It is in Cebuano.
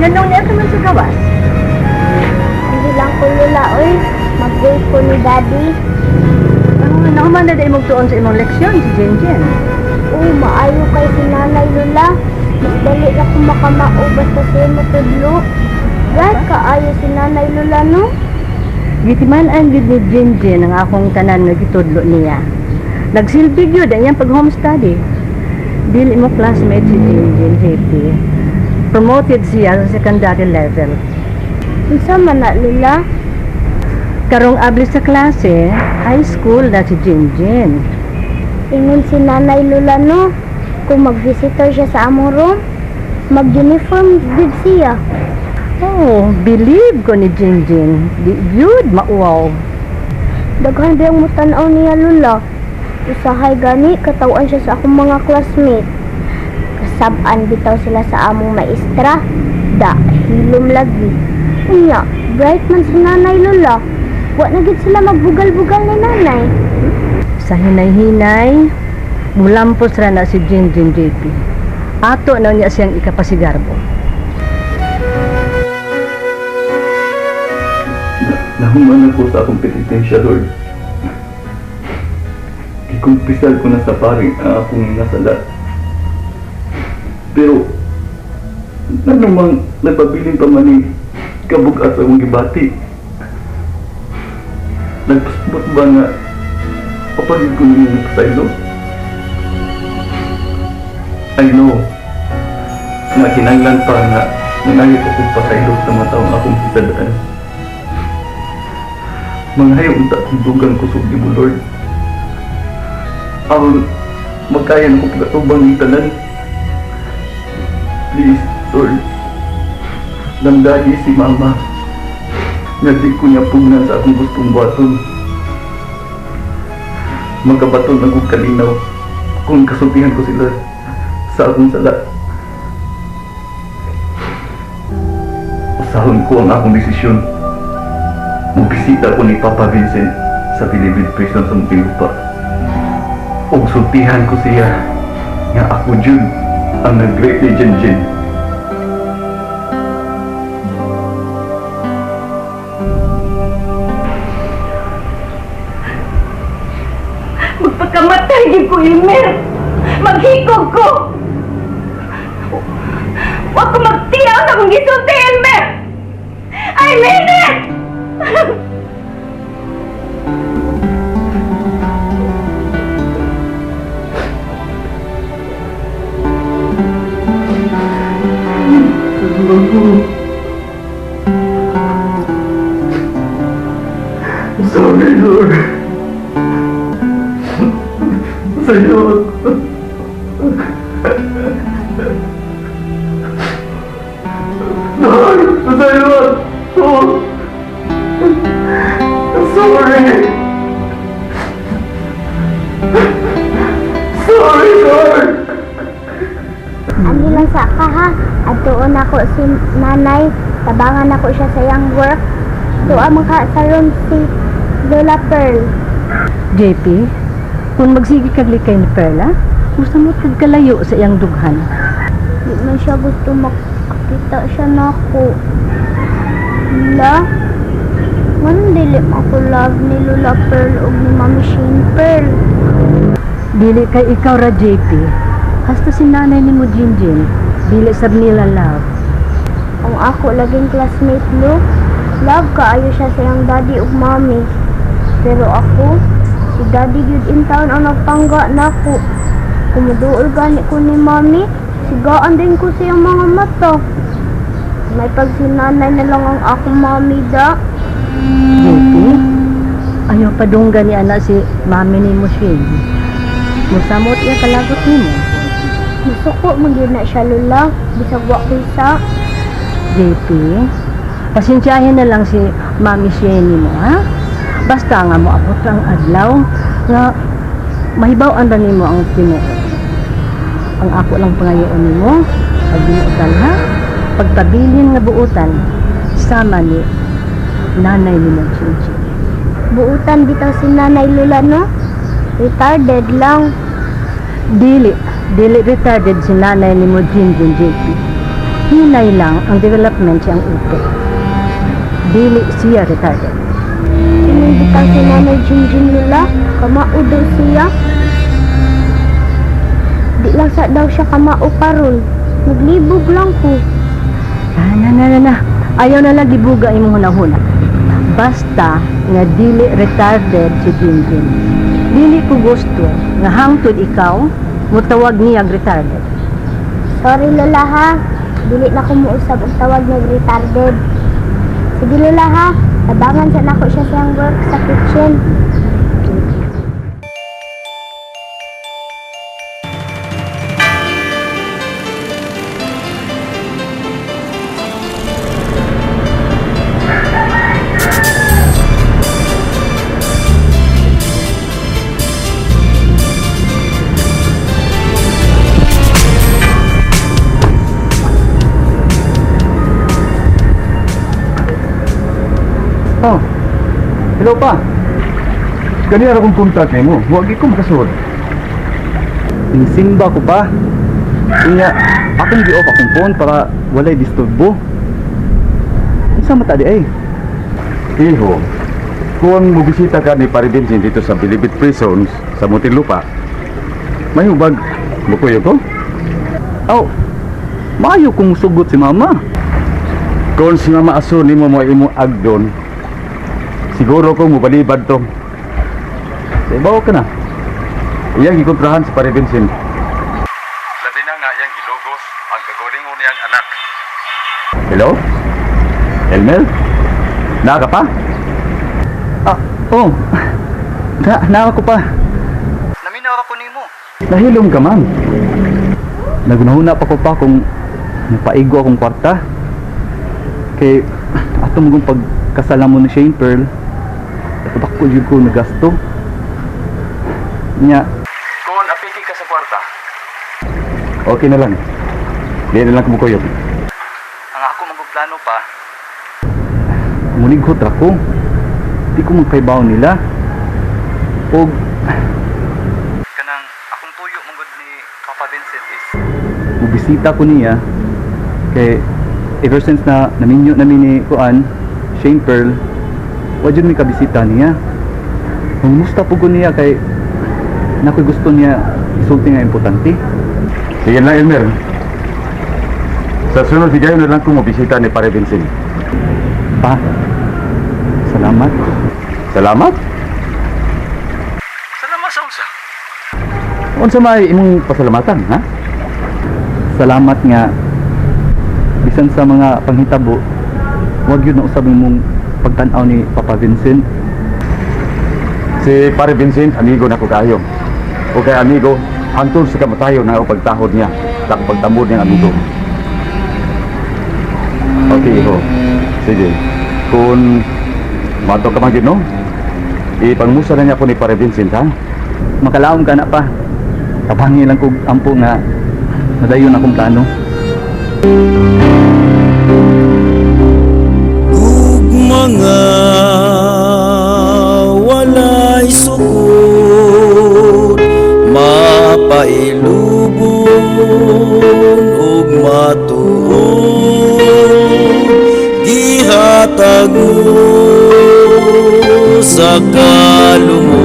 Nganong niya ka man sa gawas? Hindi lang ko, Lola, oy. Mag-wait ko ni Daddy. Ang nahuman na imong tuon sa imong leksyon si Jinjin. Oo, maayo kay si Nanay, Lola. Mas dali na ko makamao basta siya matudlo. Bright kaayo si Nanay, Lola, no? Gitiman-an gid ni Jinjin ang akong tanan nga gitudlo niya. Nagsilbi gyud ang iyang pag-home study. Dili mo classmate si Jinjin, JP. Promoted siya sa secondary level. Unsa man na, Lola? Karong abli sa klase, high school na si Jinjin. Ingon si Nanay, Lola, no? Kung mag-visitor siya sa among room, mag-uniform gud siya. Oh, believe ko ni Jinjin. Di gyud mauwaw. Daghan biyang mutan-aw niya, Lola. Usahay gani, katawan siya sa akong mga classmate. Kasab-an bitaw sila sa among maestra. Da, hilom lagi. Unya, bright man si Nanay, Lola. Wa na gid sila magbugal-bugal ni Nanay. Sa hinay-hinay, mulampos ra na si Jinjin, JP. Ato na niya siyang ikapasigarbo. Nahuman ako sa akong penitensya, Lord. Gikumpisal ko na sa pari ang akong nasala. Pero, nanumang nagpabilin pa man ni kabugat sa akong gibati. Nagpasabot ba nga kapagid ko ninyo pasaylo? I know nga kinanglan pa nga nangayot akong pasaylo sa mga taong akong hisadaan. Manghayo unta kong dugang kusog ni mo, Lord. Aron magkaya na ko pag-atubang ng tanan. Please, Lord, damdagi si Mama nga di ko niya pugnan sa akong gustong buhaton. Magkabaton akong kalinaw kung kasultihan ko sila sa akong sala. Usahon ko ang akong desisyon. Mubisita ko ni Papa Vincent sa Bilibid Prison sa Muntinlupa. Ug sultihan ko siya nga ako jud ang nag-rape ni Jinjin. Magpakamatay gid ko, Elmer. Maghikog ko. Wa ko magtiyaw sa akong gisulti, Elmer. I mean it! Sorry, Lord. Sa'yo. Lord, sa'yo ako. Sorry. Sorry, Lord. Ani lang sa ka ha. Adtuon ako si Nanay. Tabangan ako siya sa iyang work. Tuwa man ka sa room si Lola Pearl. JP, kung magsige kag likay ni Perla, gusto mo kag kalayo sa iyang dughan. Di man siya gusto makakita siya nako. La, nganong dili man ako love ni Lola Pearl ug ni Mami Shane Pearl? Dili kay ikaw ra, JP. Hasta si nanay ni mo Jinjin, dili sab nila love. Ang ako laging classmate lo, love kaayo siya sa iyang daddy ug mommy. Pero ako, si daddy gyud in town ang nagpangga nako. Kumuduol gani ko ni mommy, sigaan din ko sa iyang mga mata. May pag si nanay na lang ang akong mommy da. JP, ayaw padunggan ni anak si mami ni mo Shane. Musamot iya kalagot nimo. Masuko man gyud na siya, Lola, bisag wa ko'y sa. JP, pasensyahin na lang si Mami Shane mo, ha? Basta nga mo abot ang adlaw nga mahibaw-an ra nimo ang tinuod. Ang ako lang pangayoon nimo, pagbinuotan, ha? Pagpabilin nga buotan sama ni nanay nimo Chinchin. Buutan bitaw si Nanay, Lola, no? Retarded lang. Dili, dili retarded si nanay nimo Jinjin, JP. Hinay lang ang development siyang utok. Dili siya retarded. Imong bitaw si Nanay Jinjin, Lola, kamao daw siya. Di lang sa daw siya kamao karon. Naglibog lang ko. Ah, na, na, na, na. Ayaw na lang gibuga imong hunahuna. Basta nga dili retarded si Jinjin. Dili ko gusto nga hangtod ikaw mutawag niya retarded. Sorry, Lola, ha. Dili na ko muusab og tawag ng retarded. Sige, Lola, ha. Tabangan sa nako siya sa iyang work sa kitchen. Oh, hello pa. Kanina akong contact nimo, huwag ko makasuod. Simba ko pa. Iya, akong gi-off akong phone para walay disturbo. Unsa mata di ay? Iho, kung mobisita ka ni Pare Vincent dito sa Bilibid Prisons sa Muntinlupa, may hubag mukuyo ko? Aw, maayo kung sugot si mama. Kung si Mama Aso nimo mo imo agdon, siguro ko mobalibad to. Sa ibaw ka na. Iyang gikontrahan si Pare Vincent. Labi na nga iyang gilugos ang kagalingon niyang anak. Hello? Elmer? Naa ka pa? Ah, oh. Na ako pa. Naminaw ako nimo. Nahilom ka man. Nagunahuna pa ko pa kung napaigo akong kwarta. Kay ato mong pagkasala mo ni Shane Pearl, dako jud ko nagasto. Nya, Kung apiki ka sa kwarta, okay na lang. Di na lang kumukuyog. Ang ako mong plano pa, mulighot ra ko. Di ko magkaibaw nila. Og kanang akong tuyo mong ni Papa Vincent is mobisita ko niya kay ever since na naminyo namin ni Kuan Shane Pearl, wa jud mi kabisita niya. Mangumusta po ko niya kay nakoy gusto niya isulti nga importante. Sige na, Elmer. Sa sunod higayon na lang kung mobisita ni Pare Vincent. Pa, salamat. Salamat? Salamat sa unsa? Unsa may imong pasalamatan, ha? Salamat nga bisan sa mga panghitabo, wag yun na usab imong pagtan-aw ni Papa Vincent. Si Pare Vincent, amigo na ko kayo. O kay amigo, hantol sa kamatayon na ako pagtahod niya, sa akong pagtamod niyang amigo. Okay, iho. Sige. Kung mato ka man gyud, no? Ipangmusa na niya ko ni Pare Vincent, ha? Makalaom ka na pa. Tabangi lang kog ampo nga madayon akong plano. Ug mga walay sukod, mapailubon ug matuod, gihatag mo sa kalumon.